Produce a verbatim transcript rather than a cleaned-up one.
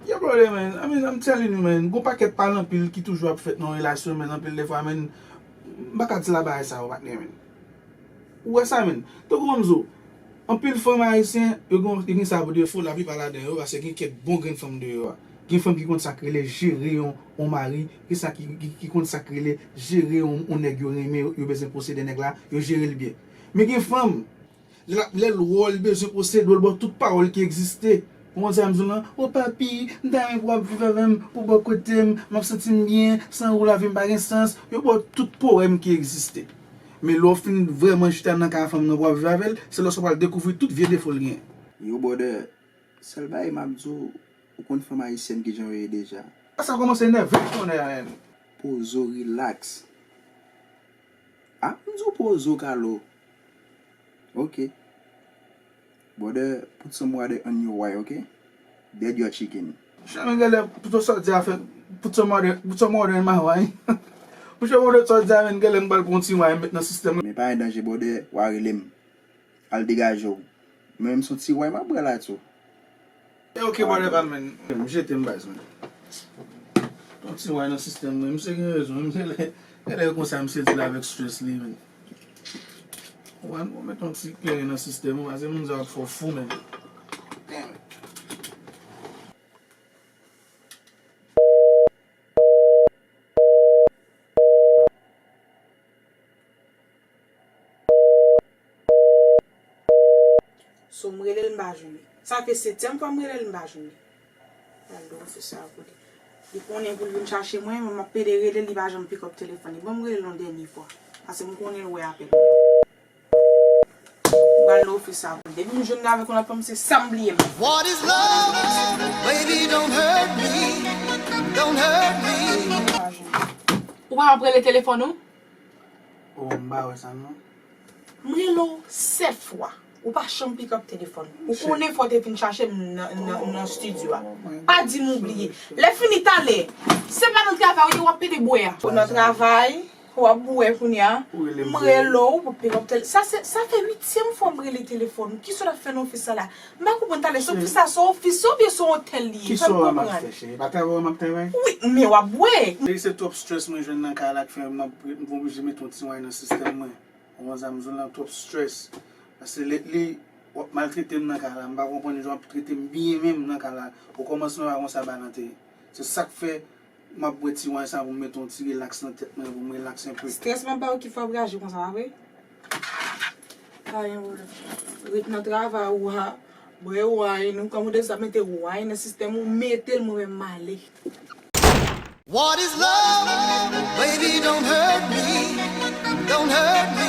Yeah, brother, man. I mean, I'm telling you, man. Gon pakèt pale anpil ki toujou ap fèt nan relasyon, man. Anpil de fwa, man, m pa ka di la bagay sa yo, patnè, man. Ou wè sa, man? Tankou m di w, anpil fanm ayisyen, yo gen, yo gen sa pou defo, laplipa ladan yo, paske gen kèk bon grenn fanm deyò a. Gen fanm ki konn sa k rele jere yon, yon mari, gen sa ki, ki, ki konn sa k rele jere yon, yon nèg yo renmen, yo, yo bezwen posede nèg la, yo jere l byen. Men gen fanm, lè l ap, lè l wè w, li bezwen posede w, l ba w tout pawòl ki egziste. Ou konn sa m di w lan? O papi, m ta renmen pou w ap viv avè m, pou w bò kote m, m ap santi m byen, san ou lavi m pa gen sans. Yo ba w tout powèm ki egziste. Men lè w fin vrèman chita nan kay fanm nan pou w ap viv avè l, se lòske w pral dekouvri tout vye defo l genyen. Yo, brother, sèl bagay m ap di w, ou konn fanm ayisyèn kijan yo ye deja. Sa kòmanse nève m, tonnè, man. Poze w, relax. Ah, m di w poze w, Carlo. Ok. Brother, put some water on your why, ok? Dead your chicken. Chè, men genlè, pito sa w di a fè, put some water, put some water in my wine. Mouche, mwen sa w di a, men genlè m pral pran yon ti wine met nan sistèm. Men pa gen danje, brother, w a rele m. Al degaje w. Mwen menm se yon ti wine m ap bwè la tou. E ok, brother pa m, men. M jete m baz, men. Yon ti wine nan sistèm mwen. Misye gen rezon. Misye lè, lè konsa, misye di l avèk stress li, men. Ou konprann? Ou met yon ti kleren nan sistèm ou, paske moun sa ap fè w fou, men. Damn it. So m rele l, m pa jwenn li. Sa fè setyèm fwa m rele l, m pa jwenn li. Al do ofis sa pou li. Li konnen pou l vin chache mwen, men m ap pede rele l, li pa janm pick up telefòn li. Ban m rele l yon dènye fwa. Paske m konnen l wè apèl mwen. M pral nan ofis sa pou l. Depi m jwenn avèk yon lòt fanm, se sa m bliye m. What is love? Baby, don't hurt me. Don't hurt me. Ou pa ap rele telefòn ou? Oh, m pa wè sa non. M rele w sèt fwa. Ou pa janm pick up telefòn. Ou konnen fò w te vin chache m nan, nan, nan estidyo a. Oh my God. Pa di m ou bliye. Lè fini talè, se pa nan travay ou ye, w ap pede bwè a. Ou nan travay, w ap bwè kounye a. M rele w, w ap pick up tel-, sa se, sa fè uityèm fwa m rele telefòn ou. Kisa w t ap fè nan ofis sa la? M pa konprann talè. Se ofis sa, se ofis oubyen se otèl li ye? Fè m konprann. Kisa w wè m ap fè, cheri? Pa travay w m ap travay? Wi, men w ap bwè. Cheri, se twòp strès mwen jwenn nan kay la k fè m ap, m oblije mete yon ti wine nan sistèm mwen. Ou konn sa m di w lan, twòp strès. Paske lately, w ap maltrete m nan kay la. M pa konprann jan w ap trete m byen menm nan kay la. Okòmansman pa konsa bagay lan te ye. Se sa k fè m ap bwè ti wine sa pou m mete yon ti relaks nan tèt mwen, pou m relaks enpe. Strès m ap ba w ki fè w ap raje konsa, pa vre? Pa gen pwoblèm. Ret nan travay ou a, bwè wine ou, kòm ou deja mete wine nan sistèm ou, mete l, mwen menm m ale. What is love? Baby, don't hurt me. Don't hurt me.